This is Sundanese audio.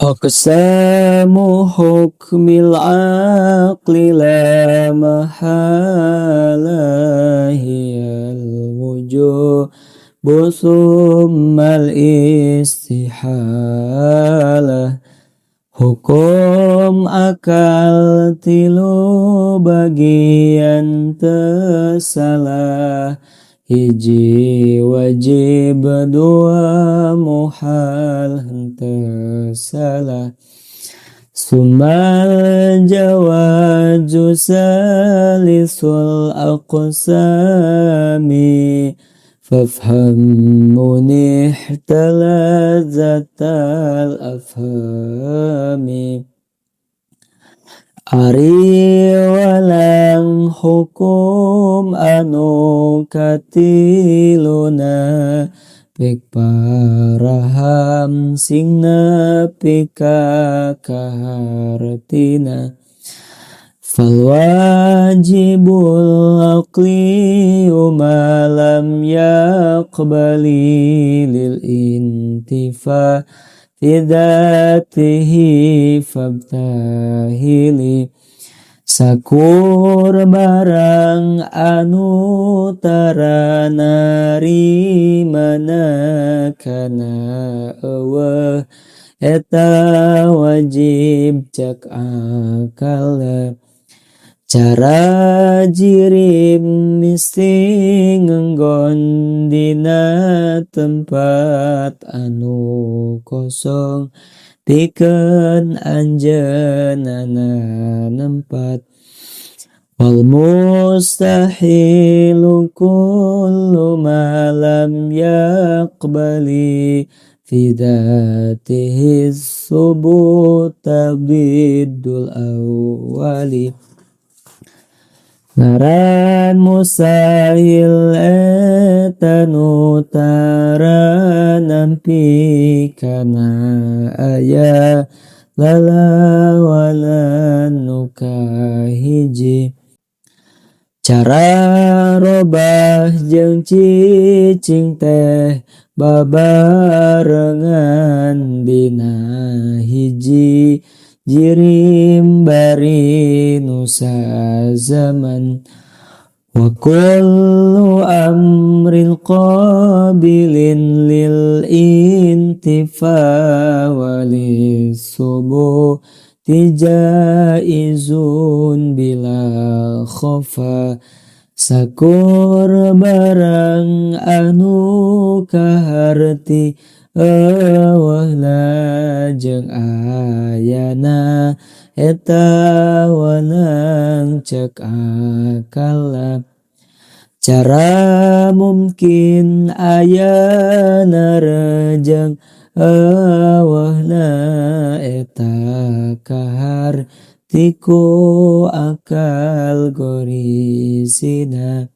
أقسام حكم العقل لا محالة هي الوجوب ثم الاستحالة. Hukum akal tilu bagian tersalah, hiji wajib dua muhal henteu salah. Sumal jawaju salisul aqsami fafham munihta lazzatal afhami. Ari walang hukum anu katiluna pek paraham sing nepi ka kahartina. Fal wajibul aqli ma lam yaqbali lil intifa fi dzatihi fabtahili. Sakur barang anu tara narimana kana eueuh eta wajib cek akal. Cara jirim mesti ngenggon dina tempat anu kosong pikeun anjeunna nempat. Wal mustahilu kullu ma lam yaqbali fi dzatihi subuta biddul awwali. Ngaran mustahil eta nu tara nampi kana aya lalawanan nu kahiji. Cara robah jeung cicing teh babarengan dina hiji jirim bari nusa zaman. Wa kullu amrin qabilin lil intifa walis subuh jaizun bila khofa. Sakur barang anu kaharti eueuhna jeung ayana eta wenang cek akal. Cara mungkin ayana rejeng eueuhna eta kaharti ku akal gorisina.